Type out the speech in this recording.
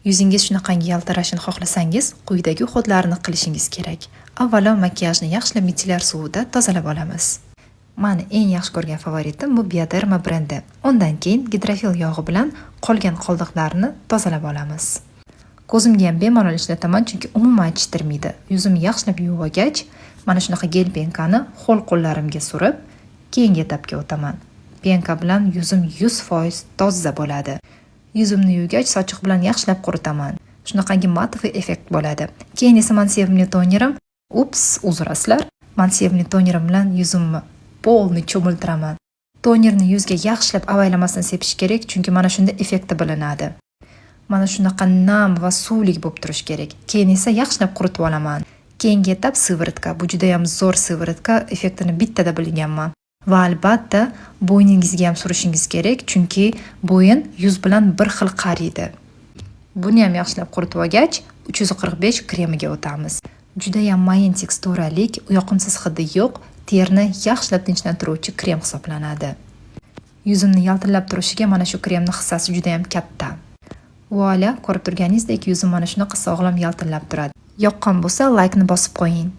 Yuzingiz shunaqangi yaltirashini xohlasangiz, quyidagi уход larni qilishingiz kerak. Avvalo makiyajni yaxshilab мицелляр suvida tozalab olamiz. Mani eng yaxshi ko'rgan favoritim bu Bioderma brendi. Undan keyin gidrofil yog'i bilan qolgan qoldiqlarni tozalab olamiz. Ko'zimga ham bemalol ishlataman, chunki umuman achishtirmaydi. Yuzimni yaxshilab yuvib olgach, mana shunaqa гель пенка ni ho'l qo'llarimga surib, keyingi etapga o'taman. Пенка bilan yuzim 100% toza bo'ladi. Yuzimni yuvgach, sochiq bilan yaxshilab quritaman. Shunaqangi матовый effekt bo'ladi. Keyin esa man sevimli tonerim, ups, uzr aslar, man sevimli tonerim bilan yuzimni полный cho'miltiraman. Tonerni yuzga yaxshilab avaylamasdan sepish kerak, chunki mana shunda effekti bilinadi. Mana shunaqa nam va suvlik bo'lib turishi kerak. Keyin esa yaxshilab quritib olaman. Keyingi etap сыворотка. Bu juda ham zo'r сыворотка, effektini bittada bilganman. Va albatta bo'yningizga ham surishingiz kerak, chunki bo'yin yuz bilan bir xil qariydi. Buni ham yaxshilab quritib olgach, 345 kremiga o'tamiz. Judayam mayin teksturalik, yoqimsiz hidi yo'q, terini yaxshilab tinchlantiruvchi krem hisoblanadi. Yuzimni yaltillab turishiga mana shu kremni hissasi juda ham katta. Вуаля, ko'rib turganingizdek, yuzim mana shunaqa sog'lom yaltillab turadi. Yoqqan bo'lsa, laykni bosib qo'ying.